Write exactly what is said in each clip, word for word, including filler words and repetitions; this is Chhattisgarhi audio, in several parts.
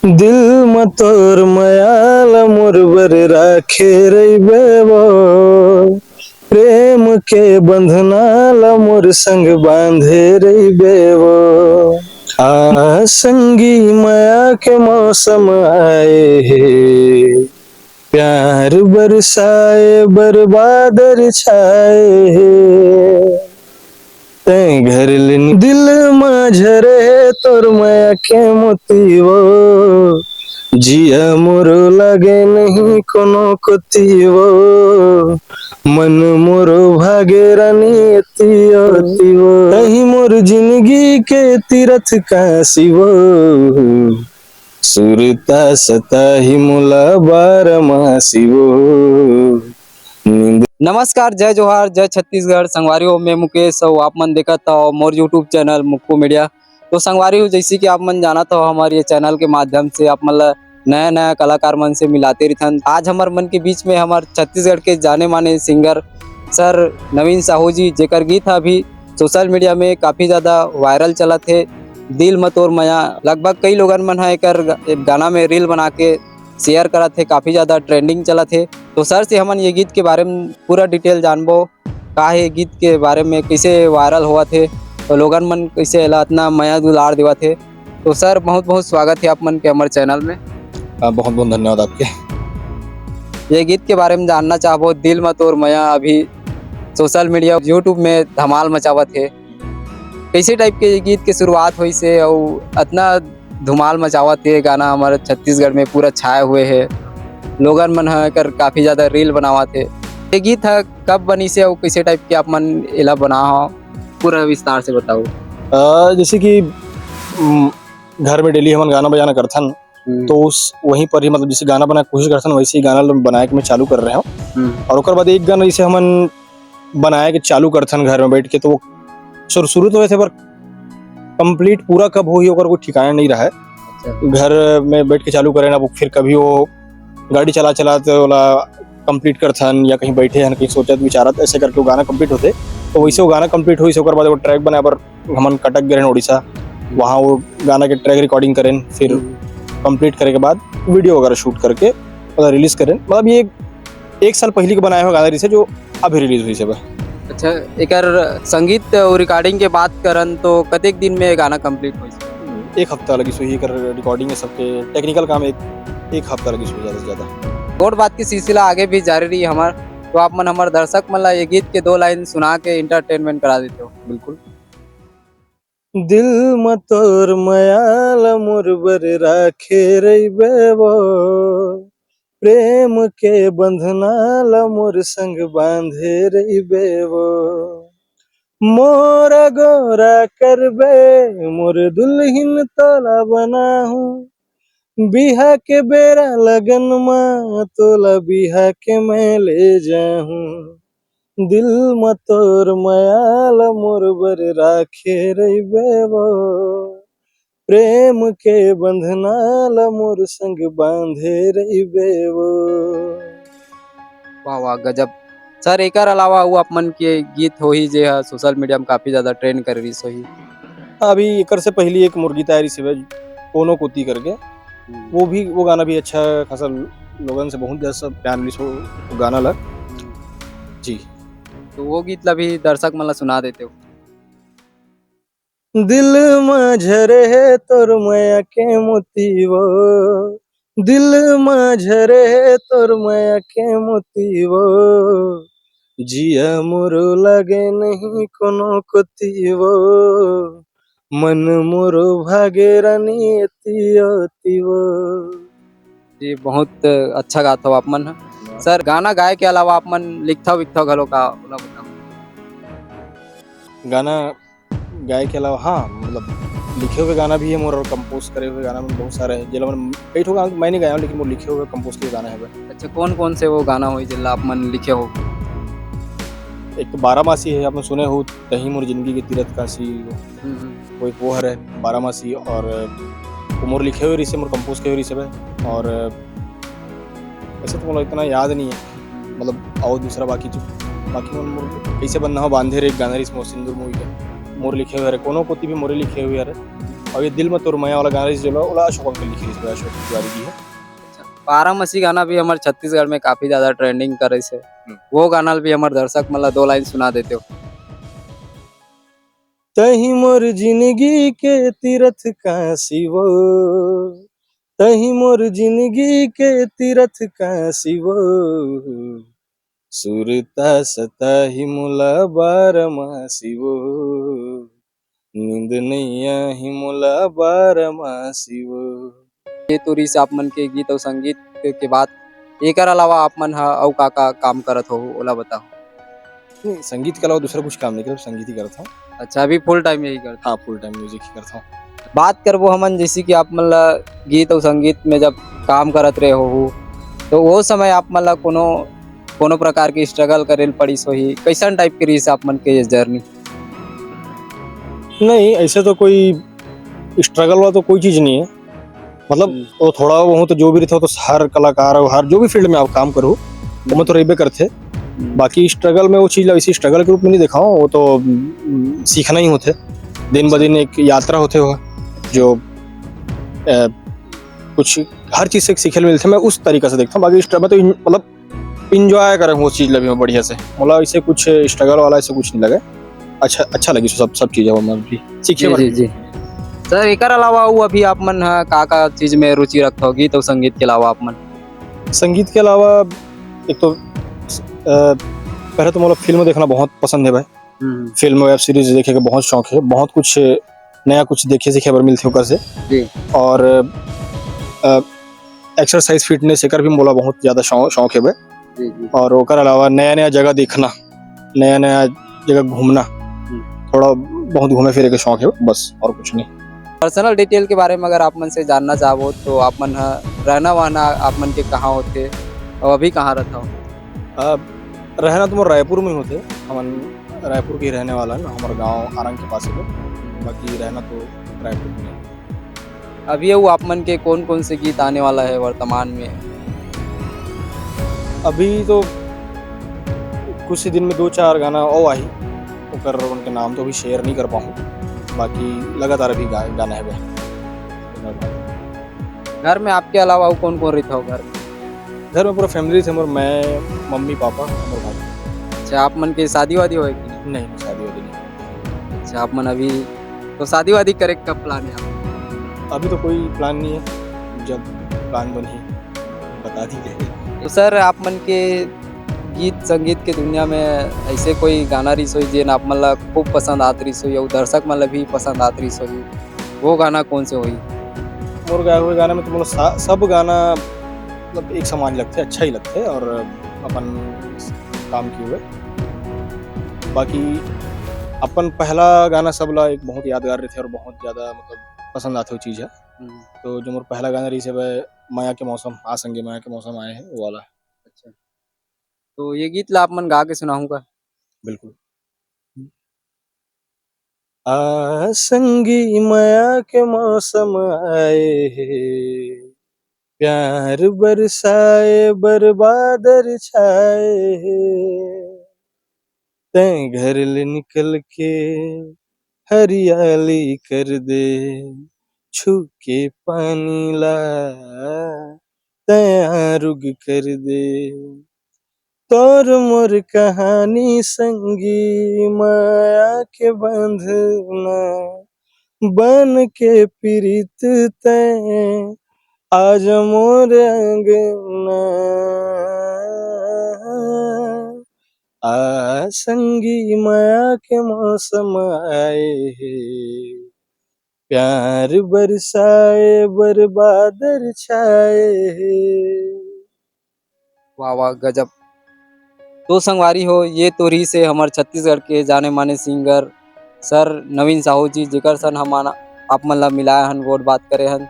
दिल म तोर मया ल मोर बर राखे रहिबे वो, प्रेम के बंधना ल मोर संग बांधे रहिबे वो। आ संगी, मया के मौसम आए हे, प्यार बरसाए बर बादर छाए हे। तैं घर ले नि-, दिल म झरे हे तोर मया के मोती वो, जिया मोरो लागे नहीं कोनो कोती वो, मन मोरो भागे रानी एती ओती वो। तहीं मोर जिंदगी के तीरथ काशी वो, सुरता सताही मोला बारमासी वो। नींद नमस्कार, जय जोहार, जय छत्तीसगढ़। संगवारी हो, मैं मुकेश हूँ, आप मन देखत हो मोर YouTube चैनल मुक्कू मीडिया। तो संगवारी हो, जैसे कि आप मन जानत हो, हमारे ये चैनल के माध्यम से आप मन ला नया नया कलाकार मन से मिलाते रहिथन। आज हमर मन के बीच में हमर छत्तीसगढ़ के जाने माने सिंगर सर नवीन साहू जी, जेकर गीत ह अभी सोशल मीडिया में काफ़ी ज़्यादा वायरल चलत हे, दिल म तोर मया। लगभग कई लोगन मन ह एकर ग-, एक गाना में रील बना के शेयर करत हे, काफ़ी ज़्यादा ट्रेंडिंग चलत हे। तो सर से हमन ये गीत के बारे में पूरा डिटेल जानबो, का हे गीत के बारे में, कैसे वायरल होवत हे, तो लोगन मन कैसे एला इतना मया दुलार देवत हे। तो सर, बहुत बहुत स्वागत हे आप मन के हमर चैनल में। हाँ, बहुत बहुत धन्यवाद आपके। ये गीत के बारे में जानना चाहबो, दिल म तोर मया अभी सोशल मीडिया, YouTube में धमाल मचावत हे, कैसे टाइप के ये गीत के शुरुआत होइस हे अउ अतना धमाल मचावत हे गाना, हमर छत्तीसगढ़ में पूरा छाए हुए हे, लोगन मन ह एकर काफ़ी ज़्यादा रील बनावत हे। ये गीत ह कब बनिस हे अउ कैसे टाइप के आप मन एला बना हो, पूरा विस्तार से बताओ। अ, जैसे कि, उम, घर में डेली हमन गाना बजाना करथन, हम्म। तो उस, वहीं पर ही, मतलब, जैसे गाना बनाए के कोशिश करथन, वैसे ही गाना ल-, बनाए के मैं चालू कर रहे हूँ। हम्म। और ओकर बाद एक गाना जैसे हमन बनाए के चालू करथन घर में बैठ के, तो वो शुरू, शुरू तो वैसे, पर कंप्लीट पूरा कब होही, ओकर कोई ठिकाना नहीं रहा है। अच्छा। घर में बैठ के चालू करें ना, वो फिर कभी वो गाड़ी चला चला तो ओला कंप्लीट करथन, या कहीं बैठे हन, कहीं सोचत विचारत, ऐसे करके वो गाना कंप्लीट होथे। तो वैसे वो गाना कंप्लीट होइस, ओकर बाद वो ट्रैक बनाए बर हमन कटक गए रहन उड़ीसा, वहाँ वो गाना के ट्रैक रिकॉर्डिंग करेन, फिर हम्म। कंप्लीट करे के बाद वीडियो वगैरह शूट करके ओला रिलीज करेन। मतलब, ये एक साल पहले के बनाए हुए गाना रहिस हे, जो अभी रिलीज होइस हे बस। अच्छा, एकर संगीत अउ रिकॉर्डिंग के बात करन तो कतेक दिन में गाना कंप्लीट होइस? एक हफ्ता लगिस होही एकर रिकॉर्डिंग, ये सबके टेक्निकल काम एक, एक हफ्ता लगिस होही ज़्यादा से ज़्यादा। गोठ बात के सिलसिला आगे भी जारी रही हमर, तो आप मन हमर दर्शक मन ला ये गीत के दो लाइन सुना के एंटरटेनमेंट करा देते हो। बिल्कुल। दिल म तोर मया ल मोर बर राखे रहिबे वो, प्रेम के बंधना ल मोर संग बांधे रहिबे वो। मोर गोरा करबे, मोर दुल्हिन तोला बनाहूँ, बिहा के बेरा लगन म तोला बिहा के मैं ले जाहूँ। दिल म तोर मया ल मोर बर राखे रहिबे वो, प्रेम के बंधना ल मोर संग बांधे रहिबे वो। वाह, वाह, गजब। सर, एकर अलावा अउ आप मन के गीत होही, जे ह सोशल मीडिया में काफ़ी ज़्यादा ट्रेंड कर रहिस होही? अभी एकर से पहले एक मोर गीत आए रहिस हे, कोनो कोती करके। हम्म। वो भी, वो गाना भी अच्छा खासा लोगन से बहुत ज़्यादा सब प्यार मिलिस हो, वो गाना ला। हम्म। जी। तो वो गीत ला भी दर्शक मन ला सुना देते हो। दिल म झरे हे तोर मया के मोती वो, दिल म झरे हे तोर मया के मोती वो, जिया मोरो लागे नहीं कोनो कोती वो, मन मोरो भागे रानी एती ओती वो। जी, बहुत अच्छा गात हो आप मन ह। सर, गाना गाए के अलावा आप मन लिखथव विखथव घलो का, ओला बताओ। गाना गाए के अलावा, हाँ, मतलब, लिखे हुए गाना भी है मोर और कंपोज करे हुए गाना में बहुत सारे हैं। जेला मन, कई ठो गाना तो मैं नहीं गाया हूँ, लेकिन मोर लिखे हुए, कंपोज किए गाना है। अच्छा, कौन कौन से वो गाना होही जेला आप मन लिखे हो? एक तो बारामासी है, आप मन सुने हो, तहीं मोर जिंदगी के तीरथ काशी, हम्म, हम्म। वो एक वो हरे, बारामासी, और वो मोर लिखे हुए रहिसे, मोर कंपोज किए हुए रहिसे बे, और ऐसे तो मोला इतना याद नहीं है, मतलब, और दूसरा बाकी जो, बाकी मन मोर कैसे बंधा हो बांधे रे, एक गाना रहिस मोर सिंदूर मूवी का, मोर लिखे हुए हरे, कोनो कोती भी मोरे लिखे हुए हरे, और ये दिल में तोर मया वाला गाना रहिस, जो ओला अशोक अंकल लिखे रहिस, अशोक तिवारी जी है। बारामासी गाना भी हमर छत्तीसगढ़ में काफी ज्यादा ट्रेंडिंग करे से। वो गाना भी हमर दर्शक मन ला दो लाइन सुना देते हो। तही मोर जिंदगी के तीरथ काशी वो, तही मोर जिंदगी के तीरथ काशी वो, सुरता सताही मोला बारमासी वो, नींद नैया ही मोला बारमासी वो। ये तो रहिस आप मन के गीत और संगीत के बात। एकर अलावा आप मन ह अउ का का काम करत हो, ओला बताओ। नहीं, संगीत के अलावा दूसरा कुछ काम नहीं करता, संगीत ही करता हूँ। अच्छा, अभी फुल टाइम यही करता। हाँ, फुल टाइम म्यूजिक ही करता हूँ। बात करबो हमन, जैसे कि आप मन ला गीत और संगीत में जब काम करत रहे हो, तो वो समय आप मन ला कोनो कोनो प्रकार के स्ट्रगल करे ल पड़िस होही, कैसन टाइप के रहिस आप मन के ये जर्नी? नहीं, ऐसे तो कोई स्ट्रगल वाला तो कोई चीज नहीं है। मतलब, वो थोड़ा बहुत जो भी रहता हो, तो हर कलाकार और हर जो भी फील्ड में आप काम करो, वो में तो रहबे करते। बाकी स्ट्रगल में वो चीज ला इसी स्ट्रगल के रूप में नहीं देखा हूँ, वो तो हम्म, सीखना ही होते। दिन ब दिन एक यात्रा होते हो, जो अ, कुछ हर चीज से सीखे मिलते। मैं उस तरीका से देखता हूँ, बाकी स्ट्र- मैं तो इन- मतलब इंजॉय करे हूँ उस चीज ला भी मैं बढ़िया से। मतलब, इसे कुछ स्ट्रगल वाला ऐसे कुछ नहीं लगे। अच्छा, अच्छा लगी सब सब चीजें, मतलब भी सीखे जी बड़े। जी जी। सर, एकर अलावा वो अभी आप मन ह का का चीज में रुचि रखते हो, गीत और संगीत के अलावा आप मन? संगीत के अलावा एक तो अ, पहले तो मतलब फिल्म देखना बहुत पसंद है भाई। हम्म, फिल्म, वेब सीरीज देखे के बहुत शौक है, बहुत कुछ नया कुछ देखे सीखे बर मिलते ओकर से। जी। और एक्सरसाइज, फिटनेस, एकर भी मोला बहुत ज्यादा शौक शौक है भाई। जी जी। और ओकर अलावा नया नया जगह देखना, नया नया जगह घूमना, थोड़ा बहुत घूमे फिरे के शौक है बस, और कुछ नहीं। पर्सनल डिटेल के बारे में अगर आप मन से जानना चाहबो, तो आप मन ह रहना वहना आप मन के कहाँ होथे और अभी कहाँ रहता हो? अब रहना तो मोर रायपुर में होते, हमन रायपुर के रहने वाला है ना, हमारे गांव आरंग के पास है, बाकी रहना तो रायपुर में है। अभी वो आप मन के कौन कौन से गीत आने वाला है वर्तमान में? अभी तो कुछ ही दिन में दो चार गाना और आई, ओकर उनके नाम तो अभी शेयर नहीं कर पाऊँ, बाकी लगातार अभी गा, गाना है भाई। घर में आपके अलावा वो कौन कौन रहता हो घर में? घर में पूरा फैमिली थे, मोर मैं, मम्मी, पापा, मोर भाई। अच्छा, आप मन के शादी वादी होए कि नहीं? नहीं, शादी वादी नहीं। अच्छा, आप मन अभी तो शादी वादी करे के कब प्लान है आप? अभी तो कोई प्लान नहीं है, जब प्लान बनी बता दी जाएगी। तो सर, आप मन के गीत संगीत के दुनिया में ऐसे कोई गाना रहिस होही जेन आप मन ला खूब पसंद आत रहिस होही और दर्शक मन ला भी पसंद आत रहिस होही, वो गाना कौन से होही? मोर गाए हुए गाना में तो मतलब सा- सब गाना मतलब एक समान लगते, अच्छा ही लगते और अपन काम किए हुए। बाकी अपन पहला गाना सबला एक बहुत यादगार रहिथे और बहुत ज्यादा मतलब पसंद आते हुए चीज है। हम्म। तो जो मोर पहला गाना रहिस हे, मया के मौसम, आ संगे मया के मौसम आए हैं, वो वाला। अच्छा, तो ये गीत ला आप मन गा के सुनाहू का? बिल्कुल। आ संगी, मया के मौसम आए हे, प्यार बरसाए बर बादर छाए हे, तैं घर ले निकल के हरियाली कर दे, छू के पानी ला तैं आरुग कर दे। तोर मोर कहानी संगी, मया के बंधना, बन के पीरित तैं आज मोर अंगना। आ संगी, मया के मौसम आए हे, प्यार बरसाए बर बादर छाए हे। वाह वाह, गजब। तो संगवारी हो, ये तो रहिस हे हमर छत्तीसगढ़ के जाने माने सिंगर सर नवीन साहू जी, जेकर सन हमन आप मन ला मिलाए हन, गोठ बात करे हन।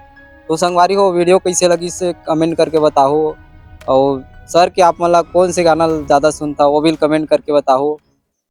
तो संगवारी हो, वीडियो कैसे लगिस हे कमेंट करके बताहू, और सर के आप मन ला कौन से गाना ज़्यादा सुनता, वो भी कमेंट करके बताहू।